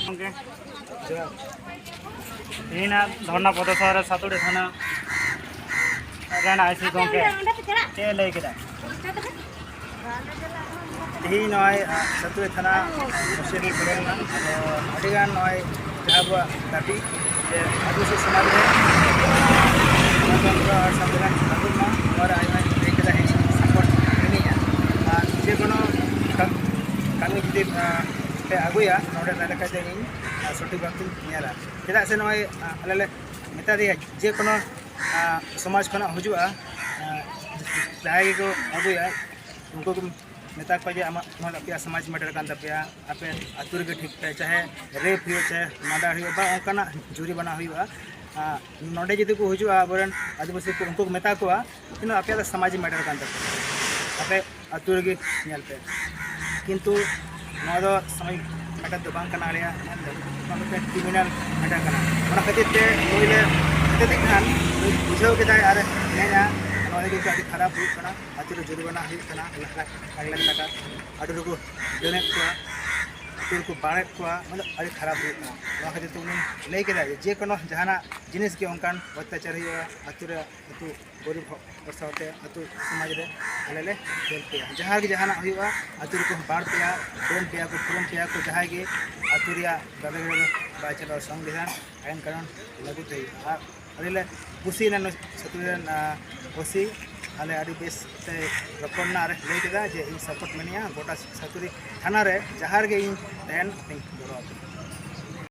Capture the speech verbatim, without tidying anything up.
ᱜᱚᱢᱠᱮ, ᱛᱮᱦᱮᱧᱟᱜ ᱫᱷᱚᱨᱱᱟ ᱯᱨᱚᱫᱚᱨᱥᱚᱱ ᱨᱮ ᱥᱟᱹᱛᱩᱲᱤ ᱛᱷᱟᱱᱟ ᱨᱮᱱ ᱟᱭ ᱥᱤ ᱜᱚᱢᱠᱮ ᱪᱮᱫ ᱮ ᱞᱟᱹᱭ ᱠᱮᱫᱟ? ᱛᱮᱦᱮᱧ ᱱᱚᱜᱼᱚᱭ, ᱟ, ᱥᱟᱹᱛᱩᱲᱤ ᱛᱷᱟᱱᱟ ᱢᱩᱪᱟᱹᱫ ᱨᱮ ᱵᱚᱞᱚ ᱞᱮᱱᱟ᱾ ᱟᱫᱚ ᱟᱹᱰᱤᱜᱟᱱ ᱱᱚᱜᱼᱚᱭ ᱡᱟᱦᱟᱸ ᱟᱵᱚᱣᱟᱜ ᱫᱟᱹᱵᱤ ᱡᱮ ᱟᱹᱫᱤᱵᱟᱹᱥᱤ ᱥᱚᱢᱟᱡᱽ ᱨᱮ ᱜᱚᱱᱚᱛᱚᱱᱛᱨᱚ ᱟᱨ ᱥᱚᱝᱵᱤᱫᱷᱟᱱ ᱞᱟᱹᱜᱩᱜ ᱢᱟ, ᱱᱚᱣᱟ ᱨᱮ ᱟᱭᱢᱟ ᱞᱟᱹᱭ ᱠᱮᱫᱟ, ᱤᱧ ᱥᱟᱯᱳᱨᱴ ᱢᱤᱱᱟᱹᱧᱟ᱾ ᱟᱨ ᱡᱮᱠᱳᱱᱳ ᱠᱟ-, ᱠᱟᱹᱢᱤ ᱡᱩᱫᱤ, ᱟ, ᱯᱮ ᱟᱹᱜᱩᱭᱟ, ᱱᱚᱰᱮ ᱛᱟᱦᱚᱞᱮ ᱠᱷᱟᱡ ᱫᱚ ᱤᱧ, ᱟ, ᱥᱚᱴᱷᱤᱠ ᱵᱷᱟᱵᱽ ᱛᱤᱧ ᱧᱮᱞᱟ᱾ ᱪᱮᱫᱟᱜ ᱥᱮ ᱱᱚᱜᱼᱚᱭ, ᱟ, ᱟᱞᱮ ᱞᱮ ᱢᱮᱛᱟ ᱫᱮᱭᱟ ᱡᱮᱠᱳᱱᱳ, ᱟ, ᱥᱚᱢᱟᱡᱽ ᱠᱷᱚᱱᱟᱜ ᱦᱤᱡᱩᱜᱼᱟ, ᱟ, ᱡᱟᱦᱟᱸᱭ ᱜᱮᱠᱚ ᱟᱹᱜᱩᱭᱟ, ᱩᱱᱠᱩ ᱠᱚ ᱢᱮᱛᱟ ᱠᱚᱣᱟ ᱡᱮ ᱟᱢᱟᱜ, ᱱᱚᱣᱟ ᱫᱚ ᱟᱯᱮᱭᱟᱜ ᱥᱚᱢᱟᱡᱽ ᱢᱮᱴᱟᱨ ᱠᱟᱱ ᱛᱟᱯᱮᱭᱟ, ᱟᱯᱮ ᱟᱹᱛᱩ ᱨᱮᱜᱮ ᱴᱷᱤᱠ ᱯᱮ, ᱪᱟᱦᱮ ᱨᱮᱯ ᱦᱩᱭᱩᱜ, ᱪᱟᱦᱮ ᱢᱟᱨᱰᱟᱨ ᱦᱩᱭᱩᱜ, ᱵᱟ ᱚᱱᱠᱟᱱᱟᱜ ᱡᱩᱨᱤᱢᱟᱱᱟ ᱦᱩᱭᱩᱜᱼᱟ᱾ ᱟᱨ ᱱᱚᱰᱮ ᱡᱩᱫᱤ ᱠᱚ ᱦᱤᱡᱩᱜᱼᱟ ᱟᱵᱚᱨᱮᱱ ᱟᱹᱫᱤᱵᱟᱹᱥᱤ ᱠᱚ, ᱩᱱᱠᱩ ᱠᱚ ᱢᱮᱛᱟ ᱠᱚᱣᱟ, ᱠᱤᱱᱛᱩ ᱟᱯᱮᱭᱟᱜ ᱫᱚ ᱥᱚᱢᱟᱡᱽ ᱢᱮᱴᱟᱨ ᱠᱟᱱ ᱛᱟᱯᱮᱭᱟ, ᱟᱯᱮ ᱟᱹᱛᱩ ᱨᱮᱜᱮ ᱧᱮᱞ ᱯᱮ᱾ ᱠᱤᱱᱛᱩ ᱱᱚᱣᱟ ᱫᱚ ᱥᱚᱢᱟᱡᱽ ᱢᱮᱴᱟᱨ ᱫᱚ ᱵᱟᱝ ᱠᱟᱱᱟ ᱟᱞᱮᱭᱟᱜ ᱢᱮᱱ ᱫᱚ, ᱱᱚᱣᱟ ᱢᱤᱫᱴᱮᱱ ᱠᱨᱤᱢᱤᱱᱟᱞ ᱢᱮᱴᱟᱨ ᱠᱟᱱᱟ᱾ ᱚᱱᱟ ᱠᱷᱟᱹᱛᱤᱨ ᱛᱮ ᱱᱩᱭ ᱞᱮ ᱢᱮᱛᱟᱫᱮ ᱠᱷᱟᱱ ᱱᱩᱭ ᱵᱩᱡᱷᱟᱹᱣ ᱠᱮᱫᱟᱭ ᱟᱨ ᱢᱮᱱᱟ, ᱱᱚᱣᱟ ᱫᱚ ᱠᱤᱱᱛᱩ ᱟᱹᱰᱤ ᱠᱷᱟᱨᱟᱯ ᱦᱩᱭᱩᱜ ᱠᱟᱱᱟ, ᱟᱹᱛᱩ ᱨᱮ ᱡᱩᱨᱤᱢᱟᱱᱟ ᱦᱩᱭᱩᱜ ᱠᱟᱱᱟ, ᱞᱟᱠᱷ ᱞᱟᱠᱷ ᱴᱟᱠᱟ ᱟᱹᱰᱤ ᱨᱮᱠᱚ ᱰᱟᱹᱱᱮᱫ ᱠᱚᱣᱟ, ᱟᱹᱛᱩ ᱨᱮᱠᱚ ᱵᱟᱲᱮᱫ ᱠᱚᱣᱟ, ᱢᱟᱱᱮ ᱟᱹᱰᱤ ᱠᱷᱟᱨᱟᱯ ᱦᱩᱭᱩᱜ ᱠᱟᱱᱟ᱾ ᱱᱚᱣᱟ ᱠᱷᱟᱹᱛᱤᱨ ᱛᱮ ᱩᱱᱤ ᱞᱟᱹᱭ ᱠᱮᱫᱟ ᱡᱮ ᱡᱮᱠᱳᱱᱳ ᱡᱟᱦᱟᱱᱟᱜ ᱡᱤᱱᱤᱥ ᱜᱮ ᱚᱱᱠᱟᱱ ᱚᱛᱛᱟᱪᱟᱨ ᱦᱩᱭᱩᱜᱼᱟ ᱟᱹᱛᱩ ᱨᱮ, ᱟᱹᱛᱩ ᱜᱚᱨᱤᱵ ᱦᱚᱲ ᱥᱟᱶᱛᱮ ᱟᱹᱛᱩ ᱥᱚᱢᱟᱡᱽ ᱨᱮ ᱟᱞᱮ ᱞᱮ ᱦᱮᱞᱯ ᱯᱮᱭᱟ᱾ ᱡᱟᱦᱟᱸ ᱜᱮ ᱡᱟᱦᱟᱱᱟᱜ ᱦᱩᱭᱩᱜᱼᱟ, ᱟᱹᱛᱩ ᱨᱮᱠᱚ ᱵᱟᱲ ᱯᱮᱭᱟ, ᱰᱟᱹᱱ ᱯᱮᱭᱟ ᱠᱚ, ᱯᱷᱩᱨᱩᱢ ᱯᱮᱭᱟ ᱠᱚ, ᱡᱟᱦᱟᱸᱭ ᱜᱮ ᱟᱹᱛᱩ ᱨᱮᱭᱟᱜ ᱫᱟᱫᱟ ᱜᱤᱫᱽᱨᱟᱹ ᱵᱟᱭ ᱪᱟᱞᱟᱣ ᱥᱚᱝᱵᱤᱫᱷᱟᱱ ᱟᱭᱤᱱ ᱠᱟᱹᱱᱩᱱ ᱞᱟᱹᱜᱩ ᱛᱮ ᱦᱩᱭᱩᱜᱼᱟ᱾ ᱟᱨ ᱟᱹᱰᱤ ᱞᱮ ᱠᱩᱥᱤᱭᱮᱱᱟ ᱱᱩᱭ ᱥᱟᱹᱛᱩᱲᱤ ᱨᱮᱱ, ᱟ, ᱳ ᱥᱤ, ᱟᱞᱮ ᱟᱹᱰᱤ ᱵᱮᱥ ᱛᱮ ᱨᱚᱯᱚᱲ ᱮᱱᱟ ᱟᱨ ᱞᱟᱹᱭ ᱠᱮᱫᱟ ᱡᱮ ᱤᱧ ᱥᱟᱯᱳᱨᱴ ᱢᱮᱱᱟᱜᱼᱟ, ᱜᱚᱴᱟ ᱥᱟᱹᱛᱩᱲᱤ ᱛᱷᱟᱱᱟ ᱨᱮ ᱡᱟᱦᱟᱸ ᱨᱮᱜᱮ ᱤᱧ ᱛᱟᱦᱮᱱ ᱤᱧ ᱜᱚᱲᱚ ᱟᱯᱮᱭᱟ᱾